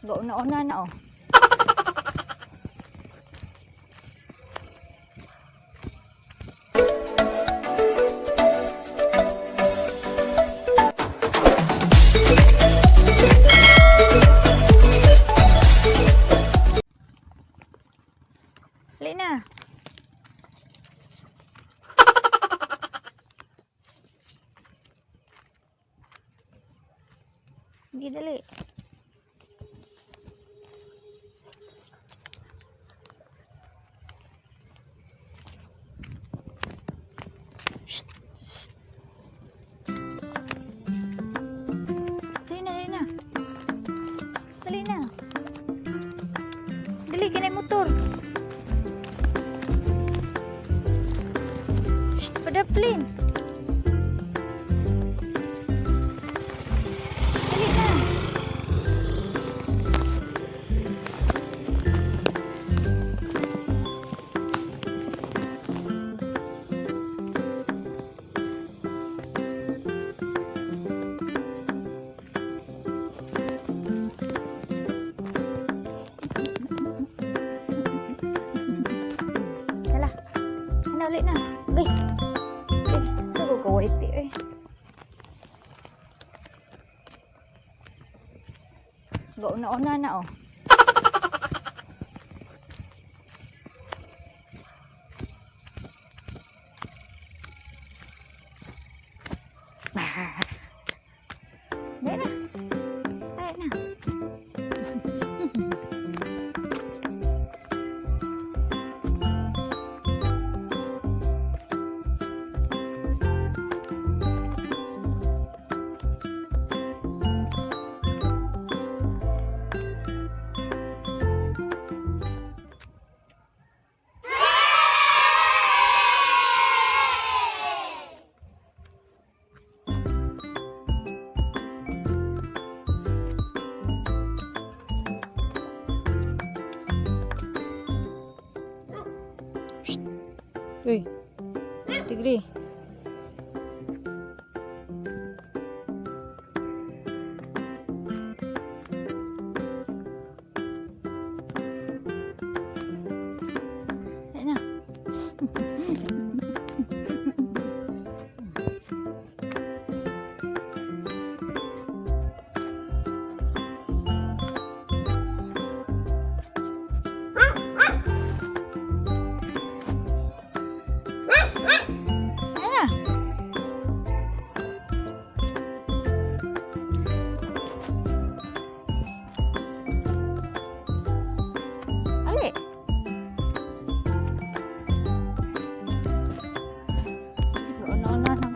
Gauna-una na oh. Dali na. Hindi, dali. Shh, shh. Dali na, dali na. Dali na. Dali, kinay motor. Shh, padaplin. Dali na. Hala. Ano ulit na? Uy. Eh, sugo ko wait eh. Gauna-una na oh. Dali na. Dali na. Uy. Tigri. Ayan na. Ayan na. Ali. Ano na.